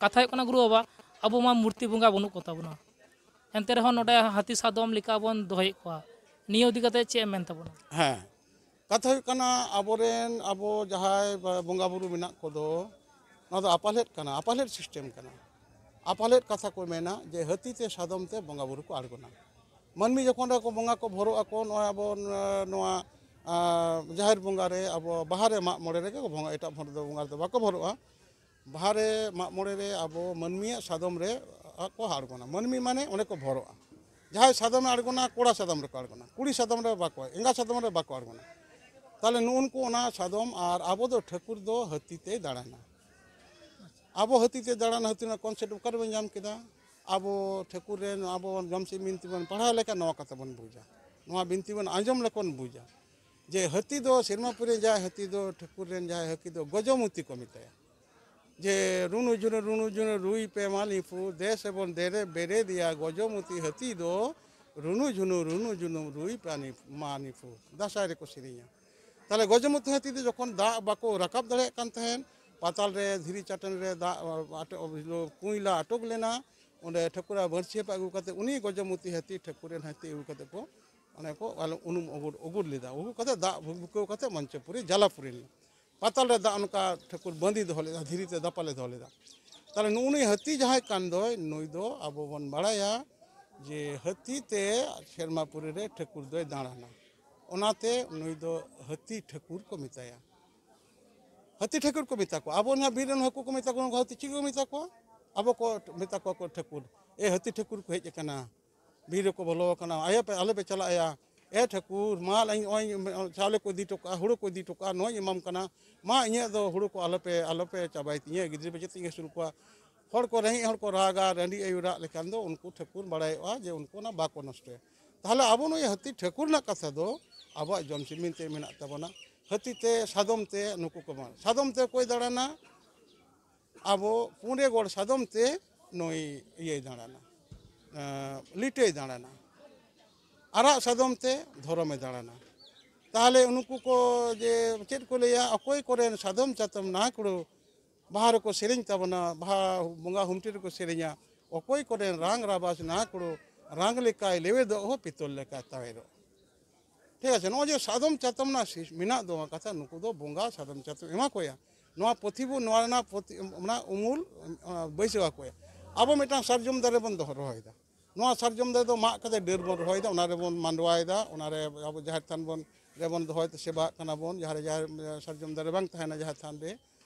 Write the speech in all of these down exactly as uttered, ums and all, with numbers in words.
ᱠᱟᱛᱷᱟ ᱦᱩᱭᱩᱜ ᱠᱟᱱᱟ ᱜᱩᱨᱩ ᱵᱟᱵᱟ, ᱟᱵᱚ ᱢᱟ ᱢᱩᱨᱛᱤ ᱵᱚᱸᱜᱟ ᱵᱟᱹᱱᱩᱜ ᱠᱚ ᱛᱟᱵᱚᱱᱟ, ᱮᱱᱛᱮ ᱨᱮᱦᱚᱸ ᱱᱚᱰᱮ ᱦᱟᱹᱛᱤ ᱥᱟᱫᱚᱢ ᱞᱮᱠᱟ ᱵᱚᱱ ᱫᱚᱦᱚᱭᱮᱫ ᱠᱚᱣᱟ᱾ ᱱᱤᱭᱟᱹ ᱤᱫᱤ ᱠᱟᱛᱮ ᱪᱮᱫ ᱮᱢ ᱢᱮᱱ ᱛᱟᱵᱚᱱᱟ? ᱦᱮᱸ, ᱠᱟᱛᱷᱟ ᱦᱩᱭᱩᱜ ᱠᱟᱱᱟ, ᱟᱵᱚᱨᱮᱱ ᱟᱵᱚ ᱡᱟᱦᱟᱸᱭ ᱵᱚᱸᱜᱟ ᱵᱩᱨᱩ ᱢᱮᱱᱟᱜ ᱠᱚᱫᱚ, ᱱᱚᱣᱟ ᱫᱚ ᱟᱯᱟᱞᱮᱫ ᱠᱟᱱᱟ, ᱟᱯᱟᱞᱮᱫ ᱥᱤᱥᱴᱮᱢ ᱠᱟᱱᱟ᱾ ᱟᱯᱟᱞᱮᱫ ᱠᱟᱛᱷᱟ ᱠᱚ ᱢᱮᱱᱟ ᱡᱮ ᱦᱟᱹᱛᱤ ᱛᱮ ᱥᱟᱫᱚᱢ ᱛᱮ ᱵᱚᱸᱜᱟ ᱵᱩᱨᱩ ᱠᱚ ᱟᱬᱜᱚᱱᱟ᱾ ᱢᱟᱹᱱᱢᱤ ᱡᱚᱠᱷᱚᱱ ᱨᱮᱠᱚ ᱵᱚᱸᱜᱟ ᱠᱚ ᱵᱷᱚᱨᱚᱜ ᱟᱠᱚ, ᱱᱚᱜᱼᱚᱭ ᱟᱵᱚ ᱱᱚᱣᱟ ᱟᱸ, ᱡᱟᱦᱮᱨ ᱵᱚᱸᱜᱟ ᱨᱮ, ᱟᱵᱚ ᱵᱟᱦᱟ ᱨᱮ, ᱢᱟᱜ ᱢᱚᱬᱮ ᱨᱮᱜᱮ ᱠᱚ ᱵᱚᱸᱜᱟ, ᱮᱴᱟᱜ ᱵᱚᱸᱜᱟ ᱨᱮᱫᱚ ᱵᱟᱠᱚ ᱵᱷᱚᱨᱚᱜᱼᱟ᱾ ᱵᱟᱦᱟ ᱨᱮ, ᱢᱟᱜ ᱢᱚᱬᱮ ᱨᱮ ᱟᱵᱚ ᱢᱟᱹᱱᱢᱤᱭᱟᱜ ᱥᱟᱫᱚᱢ ᱨᱮ ᱠᱚ ᱟᱬᱜᱚᱱᱟ᱾ ᱢᱟᱹᱱᱢᱤ ᱢᱟᱱᱮ ᱚᱸᱰᱮ ᱠᱚ ᱵᱷᱚᱨᱚᱜᱼᱟ᱾ ᱡᱟᱦᱟᱸᱭ ᱥᱟᱫᱚᱢᱮ ᱟᱬᱜᱚᱱᱟ, ᱠᱚᱲᱟ ᱥᱟᱫᱚᱢ ᱨᱮᱠᱚ ᱟᱬᱜᱚᱱᱟ, ᱠᱩᱲᱤ ᱥᱟᱫᱚᱢ ᱨᱮ ᱵᱟᱠᱚ, ᱮᱸᱜᱟ ᱥᱟᱫᱚᱢ ᱨᱮ ᱵᱟᱠᱚ ᱟᱬᱜᱚᱱᱟ᱾ ᱛᱟᱦᱚᱞᱮ ᱱᱩᱜᱼᱩ ᱱᱩᱠᱩ ᱚᱱᱟ ᱥᱟᱫᱚᱢ, ᱟᱨ ᱟᱵᱚ ᱫᱚ ᱴᱷᱟᱹᱠᱩᱨ ᱫᱚ ᱦᱟᱹᱛᱤ ᱛᱮᱭ ᱫᱟᱬᱟᱱᱟ᱾ ᱟᱵᱚ ᱦᱟᱹᱛᱤ ᱛᱮ ᱫᱟᱬᱟᱱ, ᱦᱟᱹᱛᱤ ᱨᱮᱱᱟᱜ ᱠᱚᱱᱥᱮᱯᱴ ᱚᱠᱟ ᱨᱮᱵᱚᱱ ᱧᱟᱢ ᱠᱮᱫᱟ? ᱟᱵᱚ ᱴᱷᱟᱹᱠᱩᱨ ᱨᱮᱱ, ᱟᱵᱚ ᱡᱚᱢᱥᱤᱢ ᱵᱤᱱᱛᱤ ᱵᱚᱱ ᱯᱟᱲᱦᱟᱣ ᱞᱮᱠᱷᱟᱱ ᱱᱚᱣᱟ ᱠᱟᱛᱷᱟ ᱵᱚᱱ ᱵᱩᱡᱟ, ᱱᱚᱣᱟ ᱵᱤᱱᱛᱤ ᱵᱚᱱ ᱟᱸᱡᱚᱢ ᱞᱮᱠᱷᱟᱱ ᱵᱚᱱ ᱵᱩᱡᱟ ᱡᱮ ᱦᱟᱹᱛᱤ ᱫᱚ ᱥᱮᱨᱢᱟ ᱯᱩᱨᱤ ᱡᱟᱦᱟᱸᱭ ᱦᱟᱹᱛᱤ ᱫᱚ ᱴᱷᱟᱹᱠᱩᱨ ᱨᱮᱱ ᱡᱟᱦᱟᱸᱭ ᱦᱟᱹᱛᱤ ᱫᱚ ᱜᱚᱡᱚᱢᱩᱛᱤ ᱠᱚ ᱢᱮᱛᱟᱭᱟ᱾ ᱡᱮ ᱨᱩᱱᱩ ᱡᱷᱩᱱᱩ ᱨᱩᱱᱩ ᱡᱷᱩᱱᱩ ᱨᱩᱭ ᱯᱮ ᱢᱟ ᱱᱤᱯᱷᱩ, ᱫᱮ ᱥᱮᱵᱚᱱ ᱫᱮᱨᱮ ᱵᱮᱨᱮᱫᱮᱭᱟ ᱜᱚᱡᱚᱢᱩᱛᱤ ᱦᱟᱹᱛᱤ ᱫᱚ ᱨᱩᱱᱩ ᱡᱷᱩᱱᱩ ᱨᱩᱱᱩ ᱡᱷᱩᱱᱩ ᱨᱩᱭ ᱯᱮ ᱱᱤᱯᱷᱩ, ᱢᱟ ᱱᱤᱯᱷᱩ, ᱫᱟᱸᱥᱟᱭ ᱨᱮᱠᱚ ᱥᱮᱨᱮᱧᱟ᱾ ᱛᱟᱦᱚᱞᱮ ᱜᱚᱡᱚᱢᱩᱛᱤ ᱦᱟᱹᱛᱤ ᱫᱚ ᱡᱚᱠᱷᱚᱱ ᱫᱟᱜ ᱵᱟᱠᱚ ᱨᱟᱠᱟᱵ ᱫᱟᱲᱮᱭᱟᱜ ᱠᱟᱱ ᱛᱟᱦᱮᱸᱫ, ᱯᱟᱛᱟᱞ ᱨᱮ ᱫᱷᱤᱨᱤ ᱪᱟᱹᱴᱟᱹᱱᱤ ᱨᱮ ᱫᱟᱜ ᱟᱴᱚᱠ, ᱠᱩᱸᱭ ᱞᱟ ᱟᱴᱚᱠ ᱞᱮᱱᱟ, ᱚᱸᱰᱮ ᱴᱷᱟᱹᱠᱩᱨᱟᱜ ᱵᱟᱹᱲᱥᱤ ᱦᱟᱯᱟ ᱟᱹᱜᱩ ᱠᱟᱛᱮ ᱩᱱᱤ ᱜᱚᱡᱚᱢᱩᱛᱤ ᱦᱟᱹᱛᱤ ᱴᱷᱟᱹᱠᱩᱨ ᱨᱮᱱ ᱦᱟᱹᱛᱤ ᱟᱹᱜᱩ ᱠᱟᱛᱮ ᱠᱚ ᱚᱱᱮ ᱠᱚ ᱟᱞᱚ ᱩᱱᱩᱢ ᱚᱜᱩᱨ, ᱚᱜᱩᱨ ᱞᱮᱫᱟ᱾ ᱟᱹᱜᱩ ᱠᱟᱛᱮ ᱫᱟᱜ ᱵᱷᱩ-, ᱵᱷᱩᱠᱟᱹᱣ ᱠᱟᱛᱮ ᱢᱚᱧᱪᱚᱯᱩᱨᱤ ᱡᱟᱞᱟᱯᱩᱨᱤ ᱞᱮᱱᱟ᱾ ᱯᱟᱛᱟᱞ ᱨᱮ ᱫᱟᱜ ᱚᱱᱠᱟ ᱴᱷᱟᱹᱠᱩᱨ ᱵᱟᱸᱫᱤ ᱫᱚᱦᱚ ᱞᱮᱫᱟ, ᱫᱷᱤᱨᱤ ᱛᱮ ᱫᱟᱯᱟᱞᱮ ᱫᱚᱦᱚ ᱞᱮᱫᱟ᱾ ᱛᱟᱦᱚᱞᱮ ᱱᱩᱜᱼᱩ ᱱᱩᱭ ᱦᱟᱹᱛᱤ ᱡᱟᱦᱟᱸᱭ ᱠᱟᱱ ᱫᱚᱭ, ᱱᱩᱭ ᱫᱚ ᱟᱵᱚ ᱵᱚᱱ ᱵᱟᱲᱟᱭᱟ ᱡᱮ ᱦᱟᱹᱛᱤ ᱛᱮ ᱥᱮᱨᱢᱟ ᱯᱩᱨᱤ ᱨᱮ ᱴᱷᱟᱹᱠᱩᱨ ᱫᱚᱭ ᱫᱟᱬᱟᱱᱟ᱾ ᱚᱱᱟᱛᱮ ᱱᱩᱭ ᱫᱚ ᱦᱟᱹᱛᱤ ᱴᱷᱟᱹᱠᱩᱨ ᱠᱚ ᱢᱮᱛᱟᱭᱟ᱾ ᱦᱟᱹᱛᱤ ᱴᱷᱟᱹᱠᱩᱨ ᱠᱚ ᱢᱮᱛᱟ ᱠᱚᱣᱟ᱾ ᱟᱵᱚ ᱱᱚᱣᱟ ᱵᱤᱨ ᱨᱮᱱ ᱦᱟᱹᱠᱩ ᱠᱚ ᱢᱮᱛᱟ ᱠᱚᱣᱟ, ᱩᱱᱠᱩ ᱦᱟᱹᱛᱤ ᱪᱮᱫ ᱠᱚ ᱢᱮᱛᱟ ᱠᱚᱣᱟ? ᱟᱵᱚ ᱠᱚ ᱢᱮᱛᱟ ᱠᱚᱣᱟ ᱠᱚ ᱴᱷᱟᱹᱠᱩᱨ᱾ ᱮ ᱦᱟᱹᱛᱤ ᱴᱷᱟᱹᱠᱩᱨ ᱠᱚ ᱦᱮᱡ ᱟᱠᱟᱱᱟ, ᱵᱤᱨ ᱨᱮᱠᱚ ᱵᱚᱞᱚ ᱟᱠᱟᱱᱟ, ᱟᱭᱚ ᱯᱮ, ᱟᱞᱚ ᱯᱮ ᱪᱟᱞᱟᱜ ᱟᱭᱟ᱾ ᱮ ᱴᱷᱟᱹᱠᱩᱨ, ᱢᱟ ᱤᱧ ᱱᱚᱜᱼᱚᱭ ᱪᱟᱣᱞᱮ ᱠᱚ ᱤᱫᱤ ᱦᱚᱴᱚ ᱠᱟᱜᱼᱟ, ᱦᱩᱲᱩ ᱠᱚ ᱤᱫᱤ ᱦᱚᱴᱚ ᱠᱟᱜᱼᱟ, ᱱᱚᱣᱟᱧ ᱮᱢᱟᱢ ᱠᱟᱱᱟ, ᱢᱟ ᱤᱧᱟᱹᱜ ᱫᱚ ᱦᱩᱲᱩ ᱠᱚ ᱟᱞᱚ ᱯᱮ, ᱟᱞᱚ ᱯᱮ ᱪᱟᱵᱟᱭ ᱛᱤᱧᱟᱹ, ᱜᱤᱫᱽᱨᱟᱹ ᱯᱤᱫᱽᱨᱟᱹ ᱪᱮᱫ ᱤᱧ ᱟᱹᱥᱩᱞ ᱠᱚᱣᱟ᱾ ᱦᱚᱲ ᱠᱚ, ᱨᱮᱸᱜᱮᱡ ᱦᱚᱲ ᱠᱚ ᱨᱟᱜᱟ, ᱨᱟᱺᱰᱤ ᱟᱭᱳ ᱨᱟᱜ ᱞᱮᱠᱷᱟᱱ ᱫᱚ ᱩᱱᱠᱩ ᱴᱷᱟᱹᱠᱩᱨ ᱵᱟᱲᱟᱭᱚᱜᱼᱟ ᱡᱮ ᱩᱱᱠᱩ ᱚᱱᱟ ᱵᱟᱠᱚ ᱱᱚᱥᱴᱚᱭᱟ᱾ ᱛᱟᱦᱚᱞᱮ ᱟᱵᱚ ᱱᱩᱭ ᱦᱟᱹᱛᱤ ᱴᱷᱟᱹᱠᱩᱨ ᱨᱮᱱᱟᱜ ᱠᱟᱛᱷᱟ ᱫᱚ ᱟᱵᱚᱣᱟᱜ ᱡᱚᱢ ᱥᱤᱢᱤᱱ ᱛᱮ ᱢᱮᱱᱟᱜ ᱛᱟᱵᱚᱱᱟ᱾ ᱦᱟᱹᱛᱤ ᱛᱮ, ᱥᱟᱫᱚᱢ ᱛᱮ ᱱᱩᱠᱩ ᱠᱚ ᱵᱟᱝ᱾ ᱥᱟᱫᱚᱢ ᱛᱮ ᱚᱠᱚᱭ ᱫᱟᱬᱟᱱᱟ? ᱟᱵᱚ ᱯᱩᱸᱰᱮ ᱜᱚᱲ ᱥᱟᱫᱚᱢ ᱛᱮ ᱱᱩᱭ ᱤᱭᱟᱹᱭ ᱫᱟᱬᱟᱱᱟ, ᱮᱸ, ᱞᱤᱴᱟᱹᱭ ᱫᱟᱬᱟᱱᱟ, ᱟᱨᱟᱜ ᱥᱟᱫᱚᱢ ᱛᱮ ᱫᱷᱚᱨᱚᱢᱮ ᱫᱟᱬᱟᱱᱟ᱾ ᱛᱟᱦᱚᱞᱮ ᱩᱱᱠᱩ ᱠᱚ ᱡᱮ ᱪᱮᱫ ᱠᱚ ᱞᱟᱹᱭᱟ, ᱚᱠᱚᱭ ᱠᱚᱨᱮᱱ ᱥᱟᱫᱚᱢ ᱪᱟᱛᱚᱢ ᱱᱟᱠᱲᱩ ᱵᱟᱦᱟ ᱨᱮᱠᱚ ᱥᱮᱨᱮᱧ ᱛᱟᱵᱚᱱᱟ, ᱵᱟᱦᱟ ᱵᱚᱸᱜᱟ ᱦᱩᱢᱴᱤ ᱨᱮᱠᱚ ᱥᱮᱨᱮᱧᱟ, ᱚᱠᱚᱭ ᱠᱚᱨᱮᱱ ᱨᱟᱝ ᱨᱟᱵᱟᱥ ᱱᱟ ᱠᱩᱲᱩ, ᱨᱟᱝ ᱞᱮᱠᱟᱭ ᱞᱮᱣᱮᱫᱚᱜ ᱦᱚᱸ ᱯᱤᱛᱚᱞ ᱞᱮᱠᱟ ᱛᱟᱣᱮᱨᱚᱜ᱾ ᱴᱷᱤᱠ ᱟᱪᱷᱮ, ᱱᱚᱜᱼᱚᱭ ᱡᱮ ᱥᱟᱫᱚᱢ ᱪᱟᱛᱚᱢ ᱨᱮᱱᱟᱜ ᱥᱤᱥ-, ᱢᱮᱱᱟᱜ ᱫᱚ ᱠᱟᱛᱷᱟ, ᱱᱩᱠᱩ ᱫᱚ ᱵᱚᱸᱜᱟ ᱥᱟᱫᱚᱢ ᱪᱟᱛᱚᱢ ᱮᱢᱟ ᱠᱚᱭᱟ᱾ ᱱᱚᱣᱟ ᱯᱩᱛᱷᱤ ᱵᱚᱱ, ᱱᱚᱣᱟ ᱨᱮᱱᱟᱜ ᱯᱩᱛᱷᱤ, ᱚᱱᱟ ᱩᱢᱩᱞ, ᱚᱱᱟ ᱵᱟᱹᱭᱥᱟᱹᱣ ᱟᱠᱚᱭᱟ᱾ ᱟᱵᱚ ᱢᱤᱫᱴᱟᱝ ᱥᱟᱨᱡᱚᱢ ᱫᱟᱨᱮ ᱵᱚᱱ ᱫᱚᱦᱚ, ᱨᱚᱦᱚᱭᱮᱫᱟ᱾ ᱱᱚᱣᱟ ᱥᱟᱨᱡᱚᱢ ᱫᱟᱨᱮ ᱫᱚ ᱢᱟᱜ ᱠᱟᱛᱮ ᱰᱟᱹᱨ ᱵᱚᱱ ᱨᱚᱦᱚᱭᱮᱫᱟ, ᱚᱱᱟ ᱨᱮᱵᱚᱱ ᱢᱟᱰᱣᱟᱭᱮᱫᱟ, ᱚᱱᱟ ᱨᱮ ᱟᱵᱚ ᱡᱟᱦᱮᱨ ᱛᱷᱟᱱ ᱵᱚᱱ, ᱨᱮᱵᱚᱱ ᱫᱚᱦᱚᱭᱮᱫᱟ, ᱥᱮᱵᱟᱜ ᱠᱟᱱᱟ ᱵᱚᱱ᱾ ᱡᱟᱦᱟᱸ ᱨᱮ ᱡᱟᱦᱮᱨ, ᱥᱟᱨᱡᱚᱢ ᱫᱟᱨᱮ ᱵᱟᱝ ᱛᱟᱦᱮᱱᱟ ᱡᱟᱦᱮᱨ ᱛᱷᱟᱱ ᱨᱮ,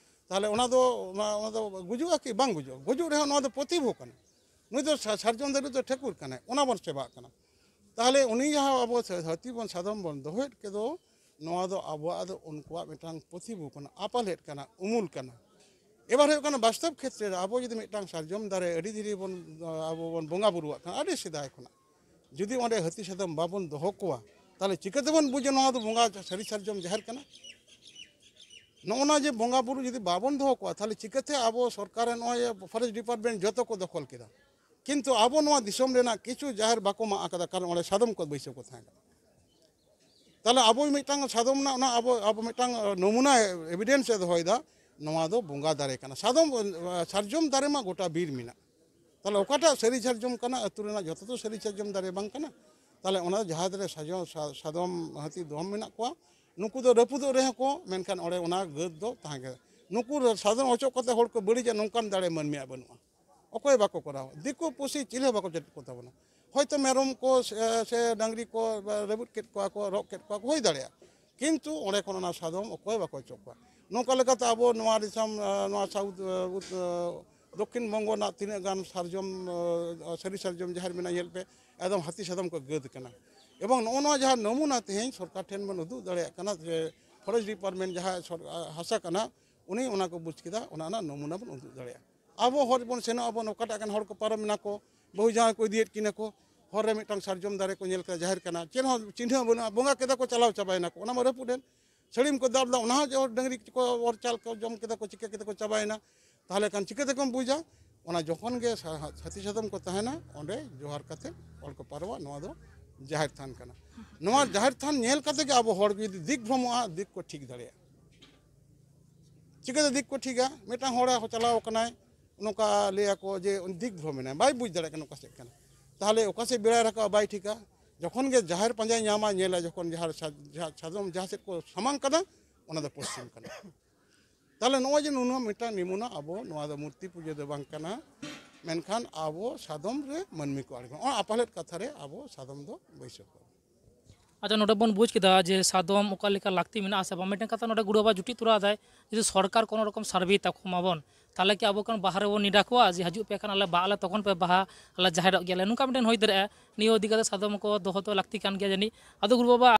ᱛᱟᱦᱚᱞᱮ ᱚᱱᱟ ᱫᱚ, ᱚᱱᱟ, ᱚᱱᱟ ᱫᱚ ᱜᱩᱡᱩᱜᱼᱟ ᱠᱤ? ᱵᱟᱝ ᱜᱩᱡᱩᱜᱼᱟ᱾ ᱜᱩᱡᱩᱜ ᱨᱮᱦᱚᱸ ᱱᱚᱣᱟ ᱫᱚ ᱯᱨᱚᱛᱤᱵᱷᱩ ᱠᱟᱱᱟ᱾ ᱱᱩᱭ ᱫᱚ ᱥᱟ-, ᱥᱟᱨᱡᱚᱢ ᱫᱟᱨᱮ ᱫᱚ ᱴᱷᱟᱹᱠᱩᱨ ᱠᱟᱱᱟᱭ, ᱚᱱᱟ ᱵᱚᱱ ᱥᱮᱵᱟᱜ ᱠᱟᱱᱟ᱾ ᱛᱟᱦᱚᱞᱮ ᱩᱱᱤ ᱡᱟᱦᱟᱸ ᱟᱵᱚ ᱥᱟ-, ᱦᱟᱹᱛᱤ ᱵᱚᱱ, ᱥᱟᱫᱚᱢ ᱵᱚᱱ ᱫᱚᱦᱚᱭᱮᱫ ᱠᱮᱫᱚ, ᱱᱚᱣᱟ ᱫᱚ ᱟᱵᱚᱣᱟᱜ ᱫᱚ ᱩᱱᱠᱩᱣᱟᱜ ᱢᱤᱫᱴᱟᱝ ᱯᱨᱚᱛᱤᱵᱷᱩ ᱠᱟᱱᱟ, ᱟᱯᱟᱞᱦᱮᱫ ᱠᱟᱱᱟ, ᱩᱢᱩᱞ ᱠᱟᱱᱟ᱾ ᱮᱵᱟᱨ ᱦᱩᱭᱩᱜ ᱠᱟᱱᱟ, ᱵᱟᱥᱛᱚᱵ ᱠᱷᱮᱛᱨᱮ ᱨᱮ ᱟᱵᱚ ᱡᱩᱫᱤ ᱢᱤᱫᱴᱟᱝ ᱥᱟᱨᱡᱚᱢ ᱫᱟᱨᱮ ᱟᱹᱰᱤ ᱫᱷᱤᱨᱤ ᱵᱚᱱ, ᱟᱵᱚ ᱵᱚᱱ ᱵᱚᱸᱜᱟ ᱵᱩᱨᱩᱣᱟᱜ ᱠᱟᱱᱟ ᱟᱹᱰᱤ ᱥᱮᱫᱟᱭ ᱠᱷᱚᱱᱟᱜ, ᱡᱩᱫᱤ ᱚᱸᱰᱮ ᱦᱟᱹᱛᱤ ᱥᱟᱫᱚᱢ ᱵᱟᱵᱚᱱ ᱫᱚᱦᱚ ᱠᱚᱣᱟ, ᱛᱟᱦᱚᱞᱮ ᱪᱤᱠᱟᱹ ᱛᱮᱵᱚᱱ ᱵᱩᱡᱟ ᱱᱚᱣᱟ ᱫᱚ ᱵᱚᱸᱜᱟ, ᱥᱟᱹᱨᱤ ᱥᱟᱨᱡᱚᱢ ᱡᱟᱦᱮᱨ ᱠᱟᱱᱟ? ᱱᱚᱜᱼᱚ ᱱᱚᱣᱟ ᱡᱮ ᱵᱚᱸᱜᱟ ᱵᱩᱨᱩ ᱡᱩᱫᱤ ᱵᱟᱵᱚᱱ ᱫᱚᱦᱚ ᱠᱚᱣᱟ, ᱛᱟᱦᱚᱞᱮ ᱪᱤᱠᱟᱹᱛᱮ ᱟᱵᱚ ᱥᱚᱨᱠᱟᱨ ᱨᱮ ᱱᱚᱜᱼᱚᱭ ᱯᱷᱚᱨᱮᱥᱴ ᱰᱤᱯᱟᱨᱴᱢᱮᱱᱴ ᱡᱚᱛᱚ ᱠᱚ ᱫᱚᱠᱷᱚᱞ ᱠᱮᱫᱟ, ᱠᱤᱱᱛᱩ ᱟᱵᱚ ᱱᱚᱣᱟ ᱫᱤᱥᱚᱢ ᱨᱮᱱᱟᱜ ᱠᱤᱪᱷᱩ ᱡᱟᱦᱮᱨ ᱵᱟᱠᱚ ᱢᱟᱜ ᱟᱠᱟᱫᱟ, ᱠᱟᱨᱚᱱ ᱚᱸᱰᱮ ᱥᱟᱫᱚᱢ ᱠᱚ ᱵᱟᱹᱭᱥᱟᱹᱣ ᱠᱚ ᱛᱟᱦᱮᱸ ᱠᱟᱱᱟ᱾ ᱛᱟᱦᱚᱞᱮ ᱟᱵᱚ ᱢᱤᱫᱴᱟᱝ ᱥᱟᱫᱚᱢ ᱨᱮᱱᱟᱜ ᱚᱱᱟ ᱟᱵᱚ, ᱟᱵᱚ ᱢᱤᱫᱴᱟᱝ ᱱᱚᱢᱩᱱᱟ ᱮᱵᱤᱰᱮᱱᱥ ᱮ ᱫᱚᱦᱚᱭᱮᱫᱟ, ᱱᱚᱣᱟ ᱫᱚ ᱵᱚᱸᱜᱟ ᱫᱟᱨᱮ ᱠᱟᱱᱟ᱾ ᱥᱟᱫᱚᱢ, ᱥᱟᱨᱡᱚᱢ ᱫᱟᱨᱮ ᱢᱟ ᱜᱚᱴᱟ ᱵᱤᱨ ᱢᱮᱱᱟᱜ, ᱛᱟᱦᱚᱞᱮ ᱚᱠᱟᱴᱟᱜ ᱥᱟᱹᱨᱤ ᱥᱟᱨᱡᱚᱢ ᱠᱟᱱᱟ? ᱟᱹᱛᱩ ᱨᱮᱱᱟᱜ ᱡᱚᱛᱚ ᱫᱚ ᱥᱟᱹᱨᱤ ᱥᱟᱨᱡᱚᱢ ᱫᱟᱨᱮ ᱵᱟᱝ ᱠᱟᱱᱟ᱾ ᱛᱟᱦᱚᱞᱮ ᱚᱱᱟ ᱡᱟᱦᱟᱸ ᱫᱟᱨᱮ ᱥᱟᱡᱚ-, ᱥᱟ-, ᱥᱟᱫᱚᱢ ᱦᱟᱹᱛᱤ ᱫᱚᱦᱚᱢ ᱢᱮᱱᱟᱜ ᱠᱚᱣᱟ, ᱱᱩᱠᱩ ᱫᱚ ᱨᱟᱹᱯᱩᱫᱚᱜ ᱨᱮᱦᱚᱸ ᱠᱚ, ᱢᱮᱱᱠᱷᱟᱱ ᱚᱸᱰᱮ ᱚᱱᱟ ᱜᱟᱹᱛ ᱫᱚ ᱛᱟᱦᱮᱸ ᱜᱮ᱾ ᱱᱩᱠᱩ ᱥᱟᱫᱚᱢ ᱚᱪᱚᱜ ᱠᱟᱛᱮ ᱦᱚᱲ ᱠᱚ ᱵᱟᱹᱲᱤᱡᱟ, ᱱᱚᱝᱠᱟᱱ ᱫᱟᱲᱮ ᱢᱟᱹᱱᱢᱤᱭᱟᱜ ᱵᱟᱹᱱᱩᱜᱼᱟ᱾ ᱚᱠᱚᱭ ᱵᱟᱠᱚ ᱠᱚᱨᱟᱣᱟ, ᱫᱤᱠᱩ ᱯᱩᱥᱤ ᱪᱤᱞᱤ ᱦᱚᱸ ᱵᱟᱠᱚ ᱪᱮᱫ ᱠᱚ ᱛᱟᱵᱚᱱᱟ᱾ ᱦᱚᱭᱛᱳ ᱢᱮᱨᱚᱢ ᱠᱚ ᱥᱮ, ᱥᱮ ᱰᱟᱝᱨᱤ ᱠᱚ ᱨᱟᱹᱯᱩᱫ ᱠᱮᱫ ᱠᱚᱣᱟ ᱠᱚ, ᱨᱚᱜ ᱠᱮᱫ ᱠᱚᱣᱟ ᱠᱚ, ᱦᱩᱭ ᱫᱟᱲᱮᱭᱟᱜᱼᱟ, ᱠᱤᱱᱛᱩ ᱚᱸᱰᱮ ᱠᱷᱚᱱ ᱚᱱᱟ ᱥᱟᱫᱚᱢ ᱚᱠᱚᱭ ᱵᱟᱠᱚ ᱚᱪᱚᱜ ᱠᱚᱣᱟ᱾ ᱱᱚᱝᱠᱟ ᱞᱮᱠᱟᱛᱮ ᱟᱵᱚ ᱱᱚᱣᱟ ᱫᱤᱥᱚᱢ, ᱱᱚᱣᱟ ᱥᱟᱣᱩᱛᱷ, ᱫᱚᱠᱠᱷᱤᱱ ᱵᱚᱝᱜᱚ ᱨᱮᱱᱟᱜ ᱛᱤᱱᱟᱹᱜ ᱜᱟᱱ ᱥᱟᱨᱡᱚᱢ, ᱥᱟᱹᱨᱤ ᱥᱟᱨᱡᱚᱢ ᱡᱟᱦᱮᱨ ᱢᱮᱱᱟᱜᱼᱟ, ᱧᱮᱞ ᱯᱮ, ᱮᱠᱫᱚᱢ ᱦᱟᱹᱛᱤ ᱥᱟᱫᱚᱢ ᱠᱚ ᱜᱟᱹᱫ ᱠᱟᱱᱟ᱾ ᱮᱵᱚᱝ ᱱᱚᱜᱼᱚ ᱱᱚᱣᱟ ᱡᱟᱦᱟᱸ ᱱᱚᱢᱩᱱᱟ ᱛᱮᱦᱮᱧ ᱥᱚᱨᱠᱟᱨ ᱴᱷᱮᱱ ᱵᱚᱱ ᱩᱫᱩᱜ ᱫᱟᱲᱮᱭᱟᱜ ᱠᱟᱱᱟ ᱡᱮ ᱯᱷᱚᱨᱮᱥᱴ ᱰᱤᱯᱟᱨᱴᱢᱮᱱᱴ ᱡᱟᱦᱟᱸ ᱥᱚᱨ-, ᱦᱟᱥᱟ ᱠᱟᱱᱟ, ᱩᱱᱤ ᱚᱱᱟ ᱠᱚ ᱵᱩᱡᱽ ᱠᱮᱫᱟ, ᱚᱱᱟ ᱨᱮᱱᱟᱜ ᱱᱚᱢᱩᱱᱟ ᱵᱚᱱ ᱩᱫᱩᱜ ᱫᱟᱲᱮᱭᱟᱜᱼᱟ᱾ ᱟᱵᱚ ᱦᱚᱲ ᱵᱚᱱ ᱥᱮᱱᱚᱜ ᱟᱵᱚᱱ, ᱚᱠᱟᱴᱟᱜ ᱜᱟᱱ ᱦᱚᱲ ᱠᱚ ᱯᱟᱨᱚᱢ ᱮᱱᱟ ᱠᱚ, ᱵᱟᱹᱦᱩ ᱡᱟᱶᱟᱭ ᱠᱚ ᱤᱫᱤᱭᱮᱫ ᱠᱤᱱᱟ ᱠᱚ, ᱦᱚᱨ ᱨᱮ ᱢᱤᱫᱴᱟᱝ ᱥᱟᱨᱡᱚᱢ ᱫᱟᱨᱮ ᱠᱚ ᱧᱮᱞ ᱠᱮᱫᱟ, ᱡᱟᱦᱮᱨ ᱠᱟᱱᱟ, ᱪᱮᱫ ᱦᱚᱸ ᱪᱤᱱᱦᱟᱹ ᱵᱟᱹᱱᱩᱜᱼᱟ, ᱵᱚᱸᱜᱟ ᱠᱮᱫᱟ ᱠᱚ, ᱪᱟᱞᱟᱣ ᱪᱟᱵᱟᱭᱮᱱᱟ ᱠᱚ, ᱚᱱᱟ ᱢᱟ ᱨᱟᱹᱯᱩᱫ ᱮᱱ᱾ ᱥᱟᱹᱲᱤᱢ ᱠᱚ ᱫᱟᱵ ᱞᱮᱫᱟ, ᱚᱱᱟ ᱦᱚᱸ ᱡᱮ ᱰᱟᱹᱝᱨᱤ ᱠᱚ ᱚᱨ ᱪᱟᱞ ᱠᱚ ᱡᱚᱢ ᱠᱮᱫᱟ ᱠᱚ, ᱪᱤᱠᱟᱹ ᱠᱮᱫᱟ ᱠᱚ, ᱪᱟᱵᱟᱭᱮᱱᱟ᱾ ᱛᱟᱦᱚᱞᱮ ᱠᱷᱟᱱ ᱪᱤᱠᱟᱹ ᱛᱮᱠᱚᱢ ᱵᱩᱡᱟ? ᱚᱱᱟ ᱡᱚᱠᱷᱚᱱ ᱜᱮ ᱥᱟ-, ᱥᱟᱹᱛᱷᱤ ᱥᱟᱫᱚᱢ ᱠᱚ ᱛᱟᱦᱮᱱᱟ, ᱚᱸᱰᱮ ᱡᱚᱦᱟᱨ ᱠᱟᱛᱮ ᱦᱚᱲ ᱠᱚ ᱯᱟᱨᱚᱢᱟ, ᱱᱚᱣᱟ ᱫᱚ ᱡᱟᱦᱮᱨ ᱛᱷᱟᱱ ᱠᱟᱱᱟ᱾ ᱱᱚᱣᱟ ᱡᱟᱦᱮᱨ ᱛᱷᱟᱱ ᱧᱮᱞ ᱠᱟᱛᱮ ᱜᱮ ᱟᱵᱚ ᱦᱚᱲ ᱡᱩᱫᱤ ᱫᱤᱠ ᱵᱷᱨᱚᱢᱚᱜᱼᱟ, ᱫᱤᱠ ᱠᱚ ᱴᱷᱤᱠ ᱫᱟᱲᱮᱭᱟᱜᱼᱟ᱾ ᱪᱤᱠᱟᱹᱛᱮ ᱫᱤᱠ ᱠᱚ ᱴᱷᱤᱠᱟ? ᱢᱤᱫᱴᱟᱝ ᱦᱚᱲ ᱪᱟᱞᱟᱣ ᱟᱠᱟᱱᱟᱭ, ᱱᱚᱝᱠᱟ ᱞᱟᱹᱭᱟᱠᱚ ᱡᱮ ᱩᱱᱤ ᱫᱤᱠ ᱵᱷᱨᱚᱢᱮᱱᱟᱭ, ᱵᱟᱭ ᱵᱩᱡᱽ ᱫᱟᱲᱮᱭᱟᱜ ᱠᱟᱱᱟ ᱚᱠᱟ ᱥᱮᱫ ᱠᱟᱱᱟ᱾ ᱛᱟᱦᱚᱞᱮ ᱚᱠᱟ ᱥᱮᱫ ᱵᱮᱲᱟᱭ ᱨᱟᱠᱟᱵᱼᱟ ᱵᱟᱭ ᱴᱷᱤᱠᱟ᱾ ᱡᱚᱠᱷᱚᱱ ᱜᱮ ᱡᱟᱦᱮᱨ ᱯᱟᱸᱡᱟᱭ ᱧᱟᱢᱟ, ᱧᱮᱞᱟ ᱡᱚᱠᱷᱚᱱ ᱡᱟᱦᱟᱸ ᱥᱟ-, ᱡᱟᱦᱟᱸ ᱥᱟᱫᱚᱢ ᱡᱟᱦᱟᱸ ᱥᱮᱫ ᱠᱚ ᱥᱟᱢᱟᱝ ᱠᱟᱫᱟ, ᱚᱱᱟ ᱫᱚ ᱯᱚᱥᱪᱤᱢ ᱠᱟᱱᱟ᱾ ᱛᱟᱦᱚᱞᱮ ᱱᱚᱜᱼᱚᱭ ᱡᱮ ᱱᱩᱱᱟᱹᱜ ᱢᱤᱫᱴᱟᱝ ᱱᱤᱢᱩᱱᱟ, ᱟᱵᱚ ᱱᱚᱣᱟ ᱫᱚ ᱢᱩᱨᱛᱤ ᱯᱩᱡᱟᱹ ᱫᱚ ᱵᱟᱝ ᱠᱟᱱᱟ, ᱢᱮᱱᱠᱷᱟᱱ ᱟᱵᱚ ᱥᱟᱫᱚᱢ ᱨᱮ ᱢᱟᱹᱱᱢᱤ ᱠᱚ ᱟᱬᱜᱚᱱᱟ᱾ ᱚᱱᱟ ᱟᱯᱟᱞᱮᱫ ᱠᱟᱛᱷᱟ ᱨᱮ ᱟᱵᱚ ᱥᱟᱫᱚᱢ ᱫᱚ ᱵᱟᱹᱭᱥᱟᱹᱣ ᱠᱚᱣᱟ᱾ ᱟᱪᱪᱷᱟ, ᱱᱚᱰᱮ ᱵᱚᱱ ᱵᱩᱡᱽ ᱠᱮᱫᱟ ᱡᱮ ᱥᱟᱫᱚᱢ ᱚᱠᱟ ᱞᱮᱠᱟ ᱞᱟᱹᱠᱛᱤ ᱢᱮᱱᱟᱜᱼᱟ ᱥᱮ ᱵᱟᱝ᱾ ᱢᱤᱫᱴᱮᱱ ᱠᱟᱛᱷᱟ ᱱᱚᱰᱮ ᱜᱩᱨᱩ ᱵᱟᱵᱟ ᱡᱩᱴᱤᱡ ᱛᱚᱨᱟ ᱟᱫᱟᱭ, ᱡᱩᱫᱤ ᱥᱚᱨᱠᱟᱨ ᱠᱳᱱᱳ ᱨᱚᱠᱚᱢ survey ᱛᱟᱠᱚ ᱢᱟᱵᱚᱱ, ᱛᱟᱦᱚᱞᱮ ᱠᱤ ᱟᱵᱚ ᱠᱷᱚᱱ ᱵᱟᱦᱟ ᱨᱮᱵᱚᱱ ᱱᱮᱰᱟ ᱠᱚᱣᱟ ᱡᱮ ᱦᱤᱡᱩᱜ ᱯᱮ ᱠᱷᱟᱱ ᱟᱞᱮ ᱵᱟᱦᱟ ᱟᱞᱮ ᱛᱚᱠᱷᱚᱱ ᱯᱮ ᱵᱟᱦᱟ, ᱟᱞᱮ ᱡᱟᱦᱮᱨᱚᱜ ᱜᱮᱭᱟᱞᱮ, ᱱᱚᱝᱠᱟ ᱢᱤᱫᱴᱮᱱ ᱦᱩᱭ ᱫᱟᱲᱮᱭᱟᱜᱼᱟ᱾ ᱱᱤᱭᱟᱹ ᱤᱫᱤ ᱠᱟᱛᱮ ᱥᱟᱫᱚᱢ ᱠᱚ ᱫᱚᱦᱚ ᱫᱚ ᱞᱟᱹᱠᱛᱤ ᱠᱟᱱ ᱜᱮᱭᱟ ᱡᱟᱹᱱᱤᱡ᱾ ᱟᱫᱚ ᱜᱩᱨᱩ ᱵᱟᱵᱟ,